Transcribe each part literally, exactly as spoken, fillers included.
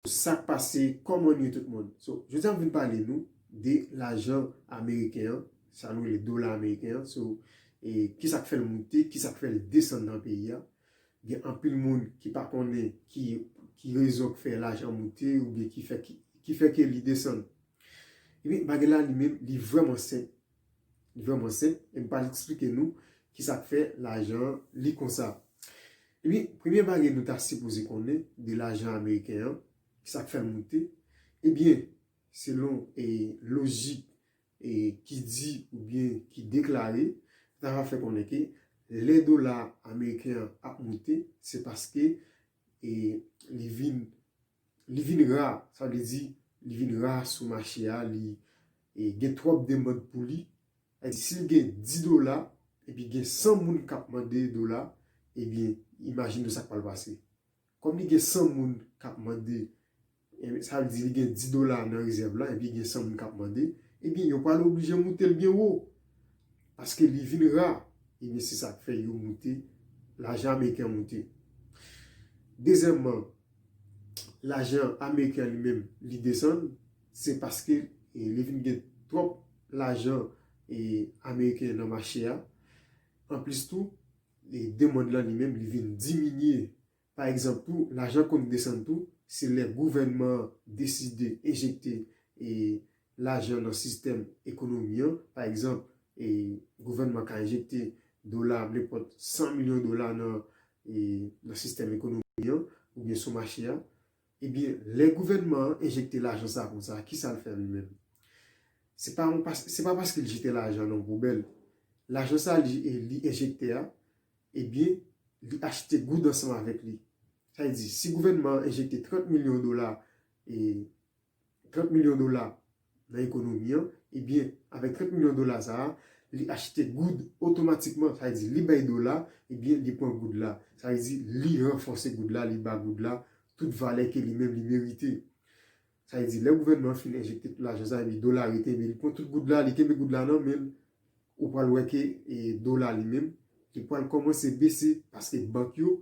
Sa k pase, kòman nou ye tout moun? So, jodi a m vin pale nou de lajan ameriken an, sa nou rele dola ameriken an. So, e, kisa k fè l moute, kisa k fè l desann nan peyi a. Gen anpil moun ki pa konnen ki, ki rezon k fè lajan moute oubyen ki fè, ki, ki fè ke li desann. Ebyen, bagay la li menm, li vrèman senp. Li vrèman senp, e m pral eksplike nou kisa k fè lajan an li konsa. Ebyen, premye bagay nou ta sipoze konnen de lajan ameriken an, kisa k fè l moute, ebyen, selon, e, lojik, e, ki di oubyen ki deklare, sa va fè konnen ke lè dola ameriken an ap moute, se paske, e, li vin, li vin ra, sa vle di, li vin ra sou mache a, li, e, gen twòp demann pou li. Sa vle di, si l gen dis dola, epi gen san moun k ap mande dola, ebyen, imajine w sa k pral pase. Kòm li gen san moun k ap mande, e, sa vle di li gen dis dola nan rezèv la, epi gen san moun k ap mande, ebyen, yo pral oblije moute l byen wo. Paske li vin ra, ebyen, se sa k fè yo moute, lajan ameriken an moute. Dezyèmman, lajan ameriken an li menm, li desann, se paske, e, li vin gen twòp lajan, e, ameriken nan mache a. Anplis tou, e, demann lan li menm, li vin diminye. Pa egzanp tou, lajan konn desann tou, se lè gouvènman an deside enjekte, e, lajan nan sistèm ekonomi an. Pa egzanp, e, gouvènman ka enjekte dola, nenpòt san milyon dola nan, e, nan sistèm ekonomi an, oubyen sou mache a. Ebyen, lè gouvènman an enjekte lajan sa konsa, kisa l fè li menm? Se pa yon pas-, se pa paske l jete lajan nan poubèl. Lajan sa li, e, li enjekte a, ebyen, li achte goud ansanm avèk li. Sa vle di, si gouvènman an enjekte trant milyon dola, e, trant milyon dola nan ekonomi an, ebyen, avèk trant milyon dola sa a, li achte goud otomatikman. Sa vle di, li bay dola, ebyen, li pran goud la. Sa vle di, li ranfòse goud la, li ba goud la tout valè ke li menm li merite. Sa vle di, lè gouvènman an fin enjekte tout lajan sa, epi dola rete, ebyen, li pran tout goud la, li kenbe goud la nan men l. Ou pral wè ke, e, dola li menm, li pral kòmanse bese, paske bank yo,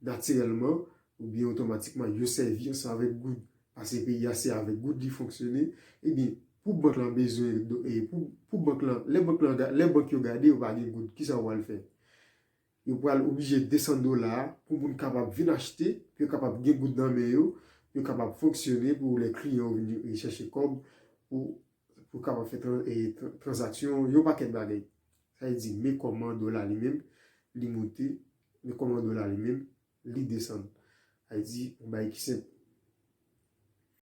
natirèlman, oubyen otomatikman, yo sèvi ansanm avèk goud. Paske peyi a se avèk goud li fonksyone. Ebyen, pou bank lan bezwen, e, pou, pou bank lan, lè bank lan, ga- lè bank yo gade, yo pa gen goud, kisa yo pral fè? Yo pral oblije desann dola a pou moun kapab vin achte, pou yo kapab gen goud nan men yo, pou yo kapab fonksyone, pou lè kliyan yo vin chèche kòb, pou, pou kapab fè tran- e, tran- tranzaksyon, yon pakèt bagay. Sa vle di, men kòman dola li menm, li moute, men kòman dola li menm, li desann. Sa vle di, yon bagay ki senp.